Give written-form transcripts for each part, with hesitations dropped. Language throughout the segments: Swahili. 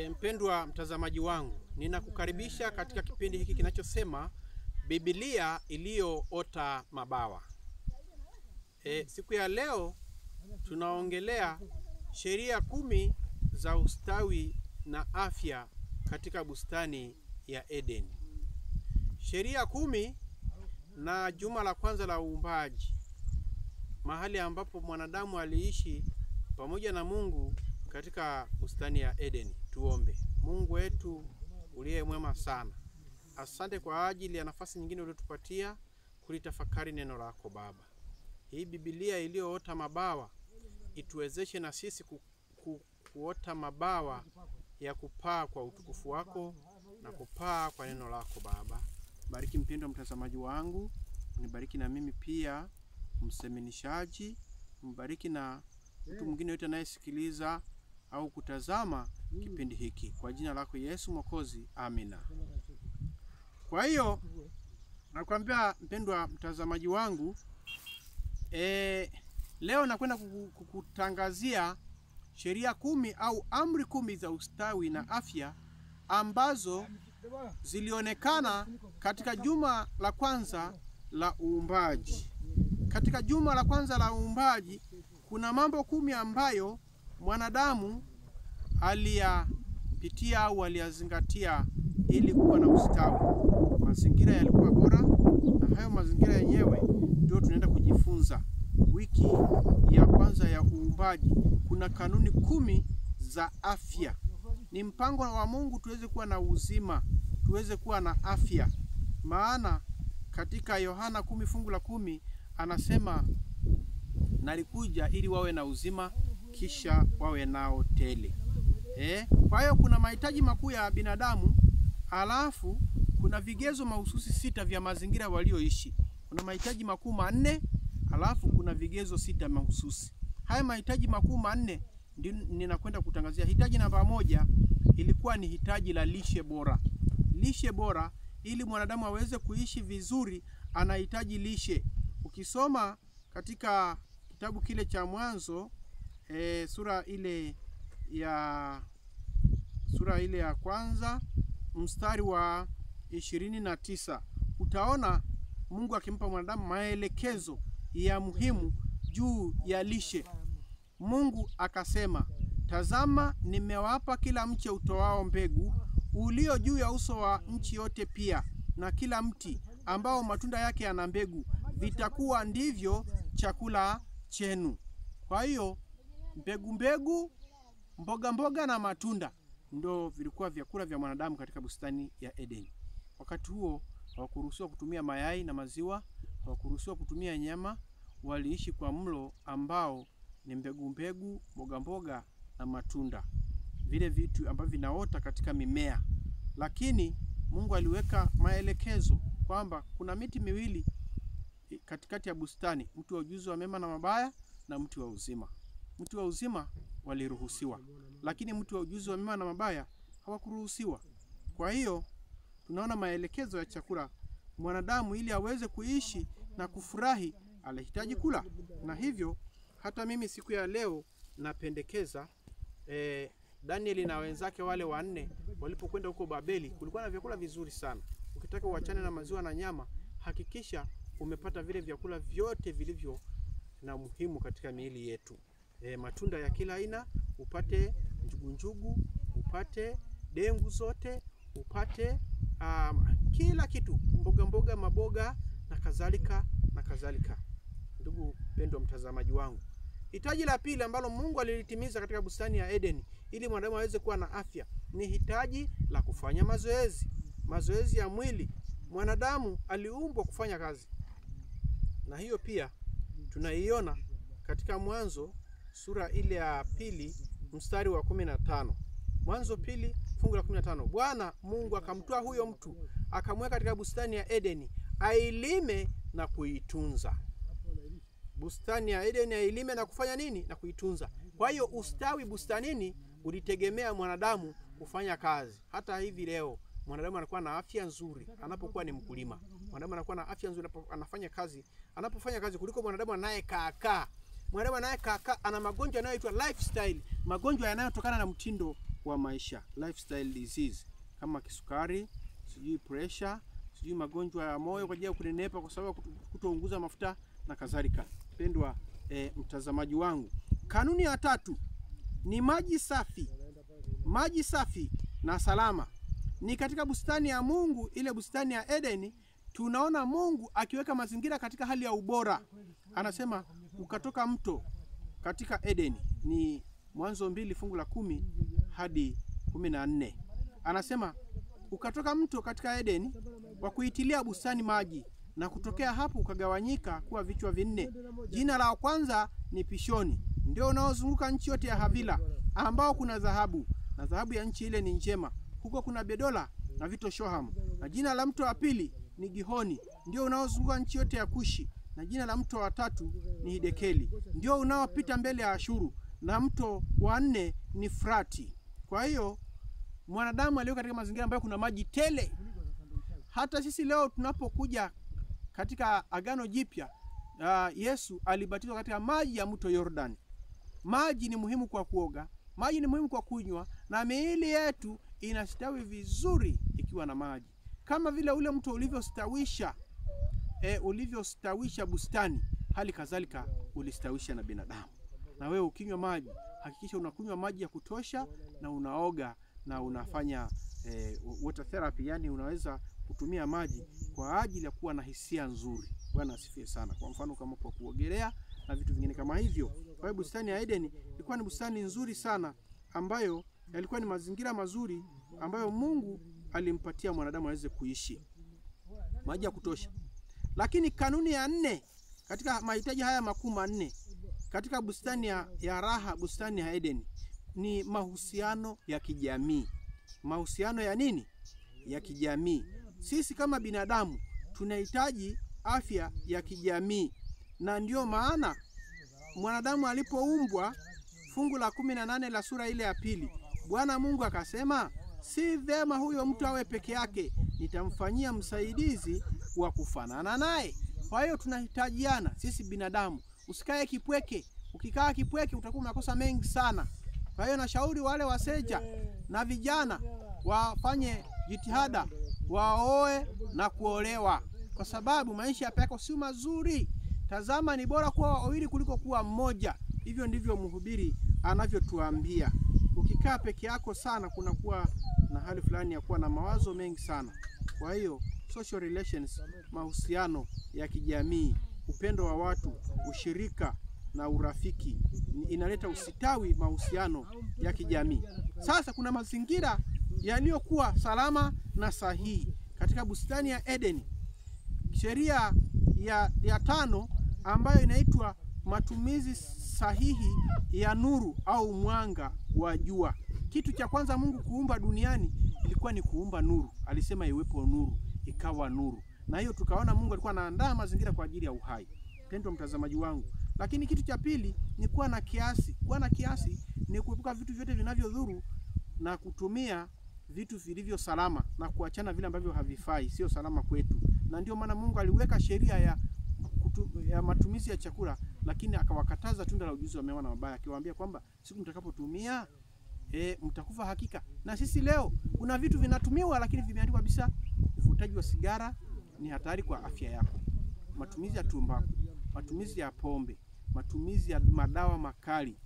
Mpendwa mtazamaji wangu, ninakukaribisha katika kipindi hiki kinachosema Biblia iliyoota mabawa. Siku ya leo tunaongelea sheria 10 za ustawi na afya katika bustani ya Eden. Sheria 10 na juma la kwanza la uumbaji, mahali ambapo mwanadamu aliishi pamoja na Mungu katika bustani ya Eden. Tuombe. Mungu wetu uliye mwema sana, asante kwa ajili ya nafasi nyingine uliyotupatia kulitafakari neno lako Baba. Hii Biblia iliyoota mabawa ituwezeshe na sisi kuota mabawa ya kupaa kwa utukufu wako na kupaa kwa neno lako Baba. Bariki mpendwa mtazamaji wangu, unibariki na mimi pia mseminishaji, mbariki na mtu mwingine yote anayesikiliza au kutazama kipindi hiki. Kwa jina lako Yesu Mwokozi, amina. Kwa hiyo nakwambia mpendwa mtazamaji wangu, leo nakwenda kukutangazia sheria 10 au amri 10 za ustawi na afya ambazo zilionekana katika juma la kwanza la uumbaji. Katika juma la kwanza la uumbaji kuna mambo 10 ambayo mwanadamu aliyapitia au aliyazingatia ili kuwa na ustawi. Mazingira yalikuwa bora, na hayo mazingira yenyewe ndio tunaenda kujifunza. Wiki ya kwanza ya uumbaji kuna kanuni 10 za afya. Ni mpango wa Mungu tuweze kuwa na uzima, tuweze kuwa na afya. Maana katika Yohana 10:10 anasema, nalikuja ili wawe na uzima kisha wawe nao tele. Kwa hiyo kuna mahitaji makuu ya binadamu, alafu kuna vigezo mahususi 6 vya mazingira walioishi. Kuna mahitaji makuu 4, alafu kuna vigezo 6 mahususi. Haya mahitaji makuu 4 ndio ninakwenda kutangazia. Hitaji namba 1 ilikuwa ni hitaji la lishe bora. Lishe bora, ili mwanadamu aweze kuishi vizuri anahitaji lishe. Ukisoma katika kitabu kile cha Mwanzo, sura ile ya kwanza mstari wa 29, utaona Mungu akimpa mwanadamu maelekezo ya muhimu juu ya lishe. Mungu akasema, tazama nimewapa kila mche utoao mbegu ulio juu ya uso wa nchi yote, pia na kila mti ambao matunda yake yana mbegu, vitakuwa ndivyo chakula chenu. Kwa hiyo mbegu mbegu, mboga mboga na matunda ndo vilikuwa vyakula vya mwanadamu katika bustani ya Eden. Wakati huo hawakuruhusiwa kutumia mayai na maziwa, hawakuruhusiwa kutumia nyama. Waliishi kwa mlo ambao ni mbegu mbegu, mboga mboga na matunda, vile vitu ambavyo vinaota katika mimea. Lakini Mungu aliweka maelekezo kwamba kuna miti miwili katikati ya bustani, mti wa ujuzi wa mema na mabaya na mti wa uzima. Mti wa uzima waliruhusiwa, lakini mti wa ujuzi wa mema na mabaya hawakuruhusiwa. Kwa hiyo tunaona maelekezo ya chakula. Mwanadamu ili aweze kuishi na kufurahi alihitaji kula. Na hivyo hata mimi siku ya leo napendekeza, Danieli na wenzake wale 4 walipokwenda huko Babeli, kulikuwa na vyakula vizuri sana. Ukitaka uachane na maziwa na nyama, hakikisha umepata vile vyakula vyote vilivyo na muhimu katika miili yetu. Matunda ya kila aina, upate njugu njugu, upate dengu zote, upate kila kitu, mboga mboga, maboga na kadhalika na kadhalika. Ndugu mpendwa mtazamaji wangu, hitaji la pili ambalo Mungu alilitimiza katika bustani ya Eden ili mwanadamu aweze kuwa na afya ni hitaji la kufanya mazoezi, mazoezi ya mwili. Mwanadamu aliumbwa kufanya kazi, na hiyo pia tunaiona katika Mwanzo sura ile ya 2 mstari wa 15. Mwanzo 2:15. Bwana Mungu akamtoa huyo mtu akamweka katika bustani ya Edeni ailime na kuitunza. Bustani ya Edeni ailime na kufanya nini? Na kuitunza. Kwa hiyo ustawi bustanini ulitegemea mwanadamu kufanya kazi. Hata hivi leo mwanadamu anakuwa na afya nzuri anapokuwa ni mkulima. Mwanadamu anakuwa na afya nzuri anafanya kazi, anapofanya kazi kuliko mwanadamu anayekaa. Mwanadamu anayekaa ana magonjwa yanayoitwa lifestyle, magonjwa yanayotokana na mtindo wa maisha, lifestyle disease, kama kisukari, sijui pressure, sijui magonjwa ya moyo kwa ajili ya kunenepa kwa sababu kutounguza mafuta na kadhalika. Pendwa mtazamaji wangu, kanuni ya tatu ni maji safi. Maji safi na salama. Ni katika bustani ya Mungu, ile bustani ya Edeni, tunaona Mungu akiweka mazingira katika hali ya ubora. Anasema ukatoka mto katika Edeni, ni Mwanzo 2 fungu la 10 hadi 14. Anasema ukatoka mto katika Edeni wa kuitilia bustani maji, na kutokea hapo ukagawanyika kuwa vichwa vinne. Jina la kwanza ni Pishoni, ndio unaozunguka nchi yote ya Havila, ambao kuna dhahabu, na dhahabu ya nchi ile ni njema. Huko kuna bedola na vito shohamu. Na jina la mto wa pili ni Gihoni, ndio unaozunguka nchi yote ya Kushi. Na jina la mto wa tatu ni Hidekeli, ndio unaopita mbele ya Ashuru. Na mto wa nne ni Frati. Kwa hiyo mwanadamu aliyo katika mazingira ambayo kuna maji tele. Hata sisi leo tunapokuja katika Agano Jipya, Yesu alibatizwa katika maji ya mto Yordani. Maji ni muhimu kwa kuoga, maji ni muhimu kwa kunywa, na miili yetu inastawi vizuri ikiwa na maji. Kama vile ule mto ulivyostawisha ulivyostawisha bustani, hali kadhalika ulistawisha na binadamu. Na wewe ukinywa maji, hakikisha unakunywa maji ya kutosha na unaoga na unafanya water therapy, yani unaweza kutumia maji kwa ajili ya kuwa na hisia nzuri. Bwana asifiwe sana. Kwa mfano kama kwa kuogelea na vitu vingine kama hivyo. Kwa hiyo bustani ya Edeni ilikuwa ni bustani nzuri sana, ambayo yalikuwa ni mazingira mazuri ambayo Mungu alimpatia mwanadamu aweze kuishi. Maji ya kutosha. Lakini kanuni ya nne katika mahitaji haya makuu manne katika bustani ya raha, bustani ya Edeni, ni mahusiano ya kijamii. Mahusiano ya nini? Ya kijamii. Sisi kama binadamu tunahitaji afya ya kijamii, na ndio maana mwanadamu alipoumbwa, fungu la 18 la sura ile ya 2, Bwana Mungu akasema, si vema huyo mtu awe peke yake, nitamfanyia msaidizi wa kufanana naye. Kwa hiyo tunahitajiana sisi binadamu. Usikae kipweke. Ukikaa kipweke utakuwa unakosa mengi sana. Kwa hiyo nashauri wale waseja na vijana wafanye jitihada, waoe na kuolewa, kwa sababu maisha yako si mazuri. Tazama, ni bora kuwa wawili kuliko kuwa mmoja. Hivyo ndivyo mhubiri anavyotuambia. Ukikaa peke yako sana, kuna kuwa na hali fulani ya kuwa na mawazo mengi sana. Kwa hiyo social relations, mahusiano ya kijamii, upendo wa watu, ushirika na urafiki inaleta usitawi mahusiano ya kijamii. Sasa kuna mazingira yaliyokuwa salama na sahihi katika bustani ya Edeni. Sheria ya 5 ambayo inaitwa matumizi sahihi ya nuru au mwanga wa jua. Kitu cha kwanza Mungu kuumba duniani ilikuwa ni kuumba nuru. Alisema iwepo nuru, ikawa nuru. Na hiyo tukaona Mungu alikuwa anaandaa mazingira kwa ajili ya uhai. Pendwa mtazamaji wangu. Lakini kitu cha pili ni kuwa na kiasi. Kuwa na kiasi ni kuepuka vitu vyote vinavyodhuru na kutumia vitu vilivyo salama na kuachana vile ambavyo havifai, sio salama kwetu. Na ndio maana Mungu aliweka sheria ya matumizi ya chakula, lakini akawakataza tunda la ujuzi wa mema na mabaya, akiwaambia kwamba siku mtakapotumia mtakufa hakika. Na sisi leo kuna vitu vinatumiwa lakini vimeandikwa kabisa, uvutaji wa sigara ni hatari kwa afya yako, matumizi ya tumbaku, matumizi ya pombe, matumizi ya madawa makali.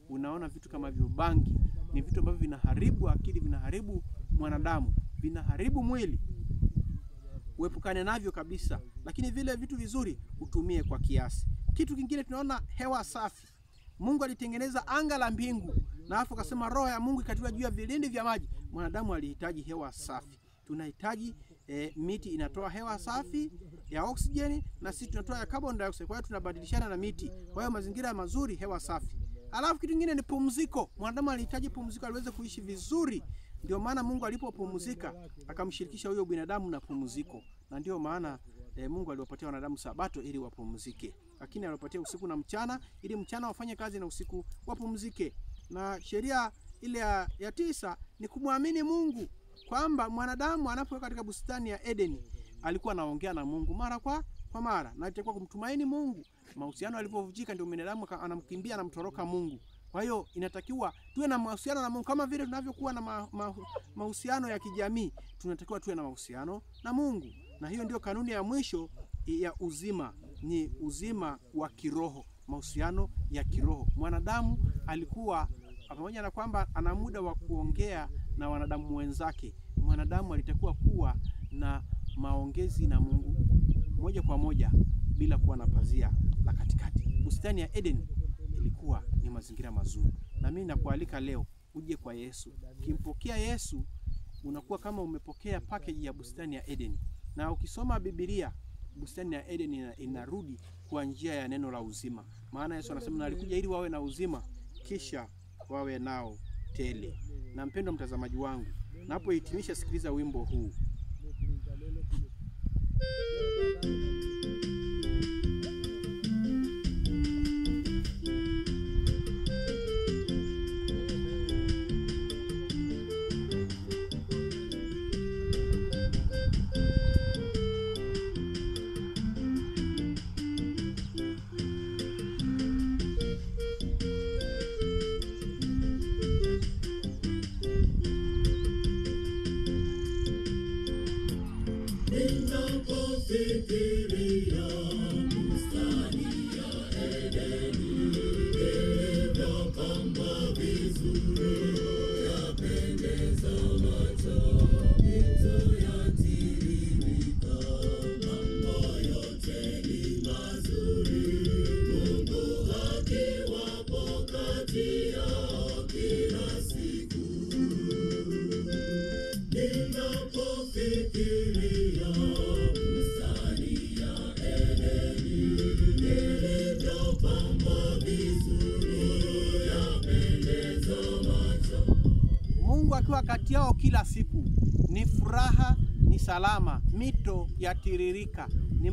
Unaona vitu kama hivyo, bangi ni vitu ambavyo vinaharibu akili, vinaharibu mwanadamu, vinaharibu mwili. Uepukane navyo kabisa, lakini vile vitu vizuri utumie kwa kiasi. Kitu kingine tunaona hewa safi. Mungu alitengeneza anga la mbingu na afu akasema roho ya Mungu ikatiwa juu ya vilindi vya maji. Mwanadamu alihitaji hewa safi. Tunahitaji miti inatoa hewa safi ya oksijeni na sisi tunatoa ya carbon dioxide. Kwa hiyo tunabadilishana na miti. Kwa hiyo mazingira mazuri, hewa safi. Alafu kitu kingine ni pumziko. Mwanadamu alihitaji pumziko aliweze kuishi vizuri. Ndio maana Mungu alipopumzika akamshirikisha huyo binadamu na pumziko. Na ndio maana Mungu aliwapatia wanadamu sabato ili wapumzike. Lakini aliwapatia usiku na mchana ili mchana wafanye kazi na usiku wapumzike. Na sheria ile ya 9 ni kumwamini Mungu, kwamba mwanadamu anapokuwa katika bustani ya Edeni alikuwa anaongea na Mungu mara kwa mara, na alitakiwa kumtumaini Mungu. Mahusiano yalipovunjika ndio binadamu anamkimbia, anamtoroka Mungu. Kwa Kwa hiyo inatakiwa tuwe na mahusiano na Mungu kama vile tunavyokuwa na mahusiano ya kijamii, tunatakiwa tuwe na mahusiano na Mungu. Na hiyo ndio kanuni ya mwisho ya uzima, ni uzima wa kiroho, mahusiano ya kiroho. Mwanadamu alikuwa, pamoja na kwamba ana muda wa kuongea na wanadamu wenzake, mwanadamu alitakiwa kuwa na maongezi na Mungu moja kwa moja bila kuwa na pazia la katikati. Bustani ya Eden ilikuwa ni mazingira mazuri. Na mimi nakualika leo uje kwa Yesu. Ukimpokea Yesu unakuwa kama umepokea package ya bustani ya Eden. Na ukisoma Biblia, bustani ya Eden inarudi kwa njia ya neno la uzima. Maana Yesu anasema alikuja ili wawe na uzima kisha wawe nao tele. Na mpendwa mtazamaji wangu, napohitimisha, sikiliza wimbo huu. Ninapofikiria bustani ya Edeni ilivyopambwa vizuri, yapendeza macho, mito yatiririka, mambo yote ni mazuri, Mungu akiwapo kati yao kila siku. Ninapofikiria bustani ya Edeni ilivyopambwa vizuri, yapendeza macho. Mungu akiwa kati yao kila siku, ni furaha, ni salama, mito yatiririka, ni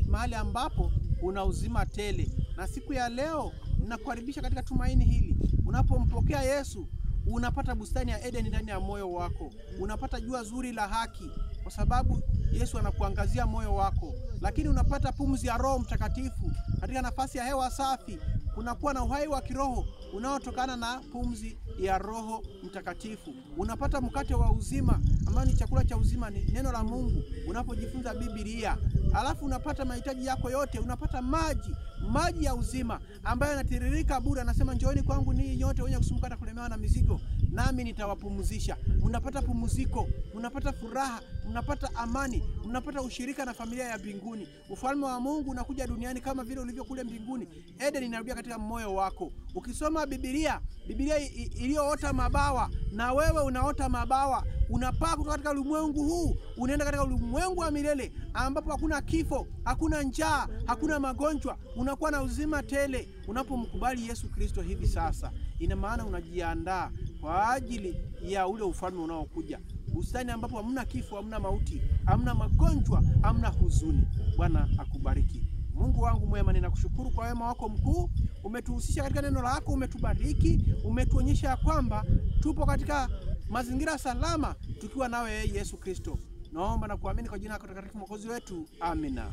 mahali ambapo kuna uzima tele. Na siku ya leo ninakukaribisha katika tumaini hili. Unapompokea Yesu, unapata bustani ya Eden ndani ya moyo wako. Unapata jua zuri la haki kwa sababu Yesu anakuangazia moyo wako. Lakini unapata pumzi ya Roho Mtakatifu katika nafasi ya hewa safi. Unakuwa na uhai wa kiroho unaotokana na pumzi ya Roho Mtakatifu. Unapata mkate wa uzima ambao ni chakula cha uzima, ni neno la Mungu unapojifunza Biblia. Alafu unapata mahitaji yako yote, unapata maji, maji ya uzima ambayo yanatiririka bure. Anasema njooni kwangu ninyi nyote wenye kusumbuka na kulemewa na mizigo, nami nitawapumzisha. Mnapata pumziko, mnapata furaha, mnapata amani, mnapata ushirika na familia ya mbinguni. Ufalme wa Mungu unakuja duniani kama vile ulivyo kule mbinguni. Eden inarudia katika moyo wako. Ukisoma Biblia, Biblia iliyoota mabawa, na wewe unaota mabawa, unapaa kutoka katika ulimwengu huu unaenda katika ulimwengu wa milele ambapo hakuna kifo, hakuna njaa, hakuna magonjwa. Unakuwa na uzima tele unapomkubali Yesu Kristo hivi sasa. Ina maana unajiandaa kwa ajili ya ule ufalme unaokuja, bustani ambapo hamna kifo, hamna mauti, hamna magonjwa, hamna huzuni. Bwana akubariki. Mungu wangu mwema, ninakushukuru kwa wema wako mkuu. Umetuhusisha katika neno lako, umetubariki, umetuonyesha ya kwamba tupo katika mazingira salama tukiwa nawe Yesu Kristo. Naomba na kuamini kwa jina lako takatifu Mwokozi wetu. Amina.